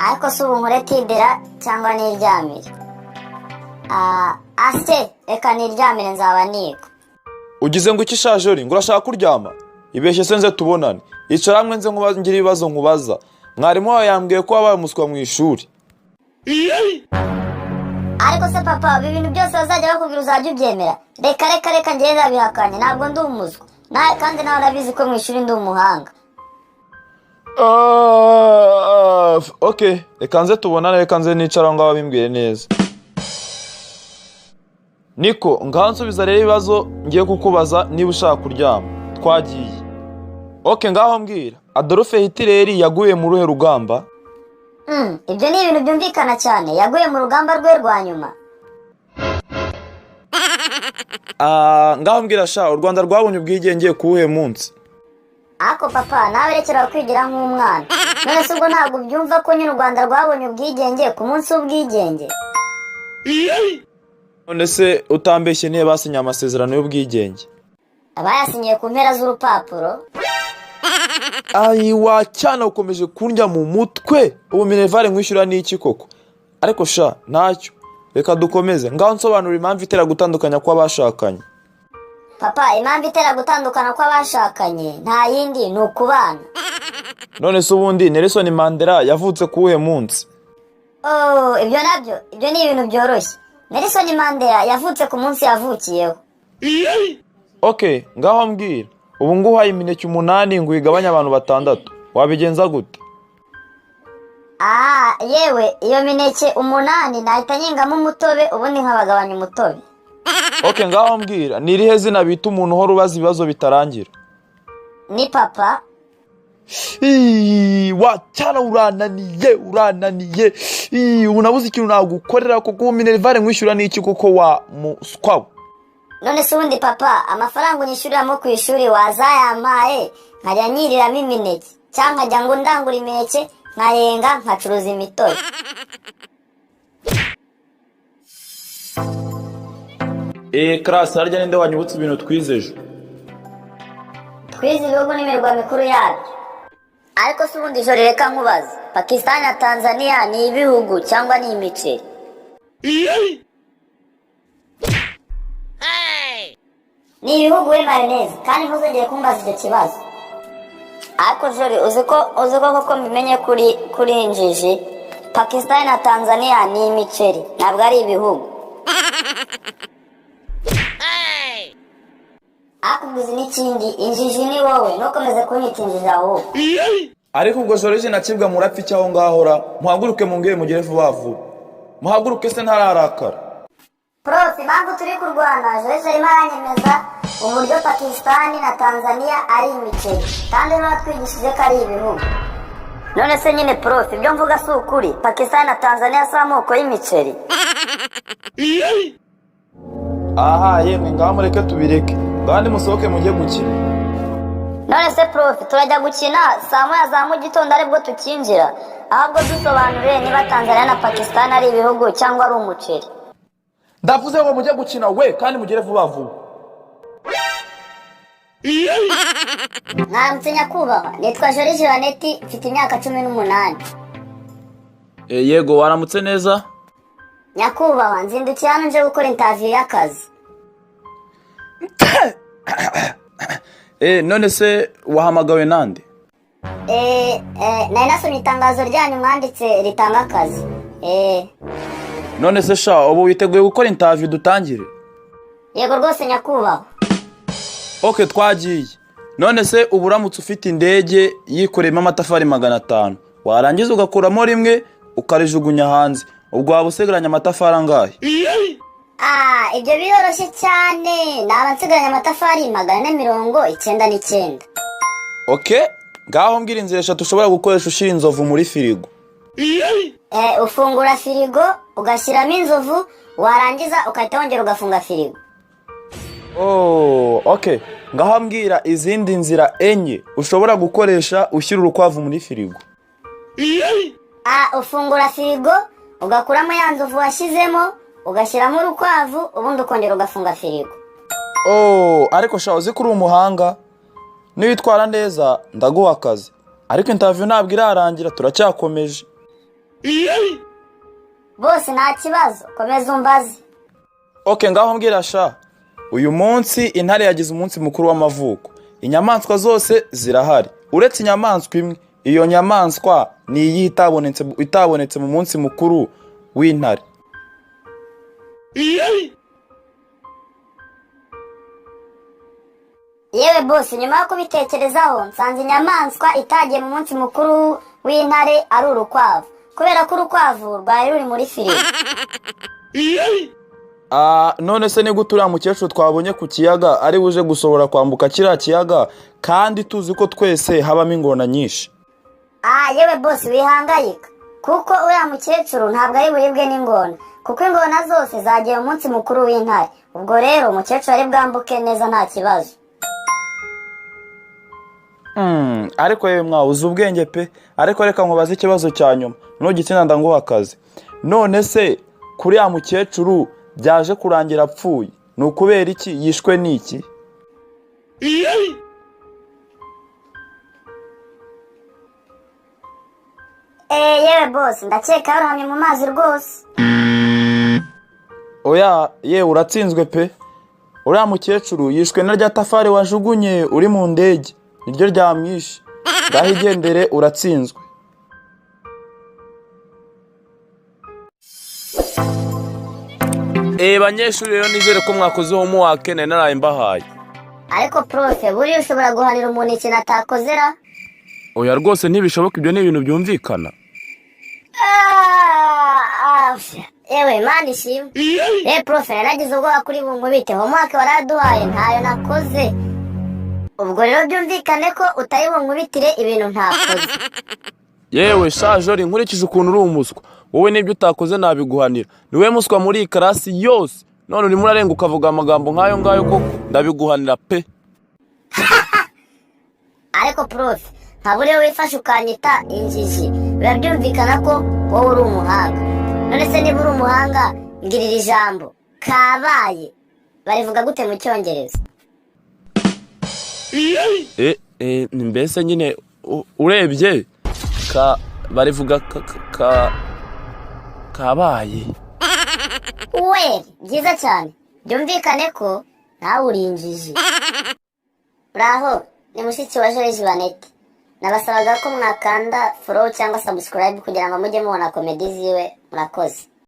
Ariko si ubu nkore tidera cyangwa niryamire? Ah, ase reka niryamire, nzaba niga. Ugize ngo iki sha Jori? Ngo urashaka kuryama? Ibeshye se nze tubonane. Icara hamwe nze nkubaze, ngire ibibazo nkubaza. Mwarimu wawe yambwiye ko wabaye umuswa mu ishuri. Ariko se papa, ibi bintu byose bazajya bakubwira uzajya ubyemera? Reka reka reka, njyewe ndabihakanye, ntabwo ndi umuswa. Kandi nawe urabizi ko mu ishuri ndi umuhanga. Ah, ok, reka nze tubonane, reka nze nicara aho ngaho bimbwire neza. Niko ngaho nsubiza rero ibibazo ngiye kukubaza niba ushaka kuryama. Twagiye. Ok, ngaho mbwira, Adolf Hitler yaguye mu ruhe rugamba? Ibyo ni ibintu byumvikana cyane, yaguye mu rugamba rwe rwa nyuma. Ah, ngaho mbwira sha, u Rwanda rwabonye ubwigenge ku wuhe munsi? Ariko papa, nawe rekera kwigira nk'umwana. None se ubwo ntabwo ubyumva ko nyine u Rwanda rwabonye ubwigenge ku munsi w'ubwigenge? None se utambeshye, niyo basinye amasezerano y'ubwigenge? Abayasinyiye ku mpera z'urupapuro. Ayiwa cyane, ukomeje kundya mu mutwe. Ubu minerval nkwishyura ni iki koko? Ariko sha ntacyo, reka dukomeze. Ngaho nsobanura impamvu itera gutandukanya kw'abashakanye. Papa, impamvu itera gutandukana kw'abashakanye nta yindi, ni ukubana. None se ubundi Nelson Mandela yavutse ku wuhe munsi? Oh, ibyo nabyo, ibyo ni ibintu byoroshye. Nelson Mandela yavutse ku munsi yavukiyeho. Ok, ngaho mbwira, ubu nguhaye imineke 8 ngo uyigabanye abantu 6, wabigenza gute? Ah, yewe, iyo mineke 8 nahita nyengamo umutobe, ubundi nkabagabanya umutobe. Ok, ngaho mbwira, ni irihe zina bita umuntu uhora ubaza ibibazo bitarangira? Ni papa. Ii, wa cyana, urananiye, urananiye. Ii, ubu nabuze ikintu nagukorera kuko ubu minerval nkwishyura ni iki koko, wa muswa we? None se ubundi papa, amafaranga unyishyuriramo ku ishuri wazayampaye nkajya nyiriramo imineke, cyangwa nkajya ngo ndangura imineke nkayenga nkacuruza imitobe? Class, harya ninde wanyibutsa ibintu twize ejo? Twize ibihugu n'imirwa mikuru yabyo. Ariko se ubundi ijoro, reka nkubaze, Pakistan na Tanzania ni ibihugu cyangwa ni imiceri? Ni ibihugu we mayoneze, kandi ntuzongere kumbaza icyo kibazo. Ariko Jori, uzi ko koko mbimenye kuri injiji. Pakistan na Tanzania ni imiceri, ntabwo ari ibihugu. Ariko uzi n'ikindi, injiji ni wowe, ntukomeze kunyita injiji ahubwo. Ariko ubwo Joriji na Kibwa murapfa iki aho ngaho ra? Muhaguruke mungire mugere vuba vuba. Muhaguruke se ntararakara. Prof, impamvu turi kurwana, Joriji arimo aranyemeza uburyo Pakistan na Tanzania ari imiceri, kandi niba twigishije ko ari ibihugu. None se nyine prof, ibyo mvuga si ukuri? Pakistan na Tanzania si amoko y'imiceri? Aha yemwe, ngaho mureke tubireke. Ngaho nimusohoke mujye gukina. None se prof, turajya gukina saa 1 za mu gitondo aribwo tukinjira? Ahubwo dusobanurire niba Tanzania na Pakistan ari ibihugu cyangwa ari umuceri. Ndavuze ngo mujye gukina we, kandi mugere vuba vuba. Mwaramutse nyakubahwa, nitwa Joriji Jeannette, mfite imyaka 18. Yego, waramutse neza. Nyakubahwa, nzindukiye hano nje gukora interview y'akazi. None se wahamagawe nande? Nari nasomye itangazo ryanyu mwanditse ritanga akazi. None se sha, ubu witeguye gukora interview dutangire? Yego rwose nyakubahwa. Ok, twagiye. None se ubu uramutse ufite indege yikoreyemo amatafari 500, warangiza ugakuramo rimwe ukarijugunya hanze, ubwo waba usigaranye amatafari angahe? Ah, ibyo biroroshye cyane, naba nsigaranye amatafari 499. Ok, ngaho mbwira inzira 3 ushobora gukoresha ushyira inzovu muri firigo. Ufungura firigo ugashyiramo inzovu, warangiza ugahita wongera ugafunga firigo. Oh, ok, ngaho mbwira izindi nzira 4 ushobora gukoresha ushyira urukwavu muri firigo. Ah, ufungura firigo ugakuramo ya nzovu washyizemo, ugashyiramo urukwavu, ubundi ukongera ugafunga firigo. Oh, ariko sha, uzi ko uri umuhanga? Niwitwara neza ndaguha akazi, ariko interview ntabwo irarangira, turacyakomeje. Boss, nta kibazo, komeza umbaze. Ok, ngaho mbwira sha. Uyu munsi intare yagize umunsi mukuru w'amavuko. Inyamaswa zose zirahari uretse inyamaswa imwe. Iyo nyamaswa ni iyihe itabonetse mu munsi mukuru w'intare? Yewe boss, nyuma yo kubitekerezaho nsanze inyamaswa itagiye mu munsi mukuru w'intare ari urukwavu, kubera ko urukwavu rwari ruri muri firigo. Ah, none se ni gute uriya mukecuru twabonye ku kiyaga ari buje gushobora kwambuka kiriya kiyaga, kandi tuzi ko twese habamo ingona nyinshi? Ah, yewe boss, wihangayika, kuko uriya mukecuru ntabwo ari buribwe n'ingona, kuko ingona zose zagiye mu munsi mukuru w'intare. Ubwo rero umukecuru ari bwambuke neza, nta kibazo. Ariko yewe mwawe, uzi ubwenge pe! Ariko reka nkubaze ikibazo cya nyuma, nugitsinda ndaguha akazi. None se kuri ya mukecuru byaje kurangira apfuye ni ukubera iki? Yishwe n'iki? Yewe boss, ndakeka yarohamye mu mazi rwose. Oya yewe, uratsinzwe pe! Uriya mukecuru yishwe na rya tafari wajugunye uri mu ndege, niryo ryamwishe. Ngaho igendere, uratsinzwe. Banyeshuri rero, nizere ko mwakoze homework nari naraye mbahaye. Ariko prof, buriya ushobora guhanira umuntu ikintu atakozera? Oya rwose, ntibishoboka, ibyo ni ibintu byumvikana. Ah, ah, yewe Imana ishimwe! Prof, naragize ubwoba kuri bunkubite. Homework waraduhaye ntayo nakoze. Ubwo rero byumvikane ko utari bunkubitire ibintu ntakoze. Yewe sha Jori, nkurikije ukuntu uri umuswa wowe, n'ibyo utakoze nabiguhanira. Ni wowe muswa muri iyi karasi yose, none urimo urarenga ukavuga amagambo nk'ayo ngayo koko? Ndabiguhanira pe! Ariko prof, nka buriya wifashe ukanyita injiji, biba byumvikana ko wowe uri umuhanga. None se niba uri umuhanga, mbwirira ijambo "kabaye" barivuga gute mu Cyongereza? Mbese nyine urebye ka barivuga kabaye. Well, byiza cyane, byumvikane ko nawe uri injiji. Uraho, ni mushiki wa Joriji Banete. Nabasabaga ko mwakanda follow cyangwa subscribe kugira ngo mujye mubona comedy ziwe. Murakoze.